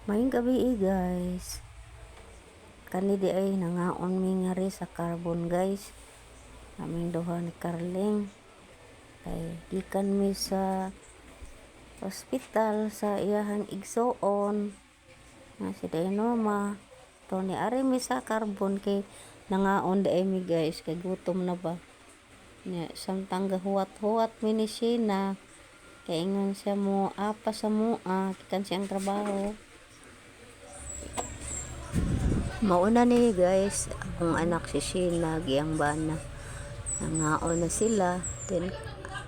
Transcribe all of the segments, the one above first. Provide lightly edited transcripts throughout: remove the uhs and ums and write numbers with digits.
Maayong gabii, guys. Kani diay nangaon mi ngari sa Carbon, guys. Aming duha ni Carling. Kay gikan mi sa ospital sa iyahang igsuon nga si Norma. To ni ari mi sa Carbon kay nangaon diay mi, guys, kay gutom na ba. Nya samtang gahuwat-huwat mi ni Sheena kay ingon siya mo apa sa mua gikan siyang trabaho. Mauna ni, guys, akong anak si Sheena ug iyang bana. Nangaon na sila. Then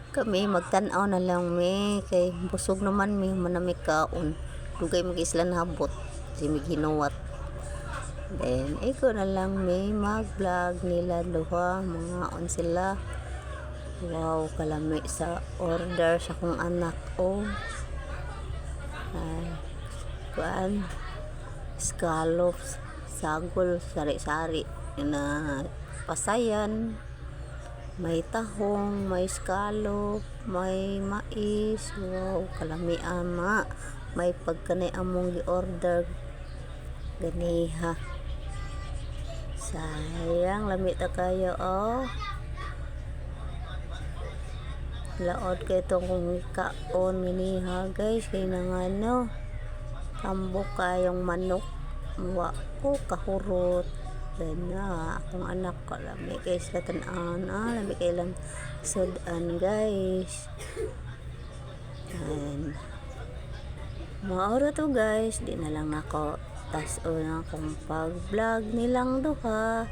kami magtan-aw na lang mi kay busog naman mi man mi kaon. Dugay man sila nahabot si mig hinuwat. Then ikaw na lang mi mag-vlog nila duha mangaon sila. Wow, kalami sa order sa akong anak, oh. Ay, kuan, scallops, sagol, sari-sari na pasayan, may tahong, may scallop, may mais. Wow, kalami ama. May pagkanay among gi-order ganiha. Sayang, lami ta kayo, oh. Laod kay itong kung kaon ganiha, guys, kay nangano. Tambok kayong manok. Wa ko kahurot. Then na akong anak ko lami kay sila tan-an. Ah, lami kay lang sudan, guys. And maura to, guys, di na lang nako tas na akong pag-vlog nilang duha.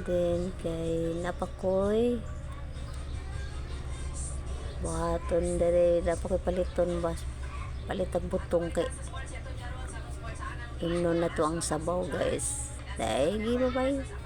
Then kay napakoy buhaton dere, napakoy paliton bas palitag butong kay imnon na to ang sabaw, guys. Dahil, bye bye.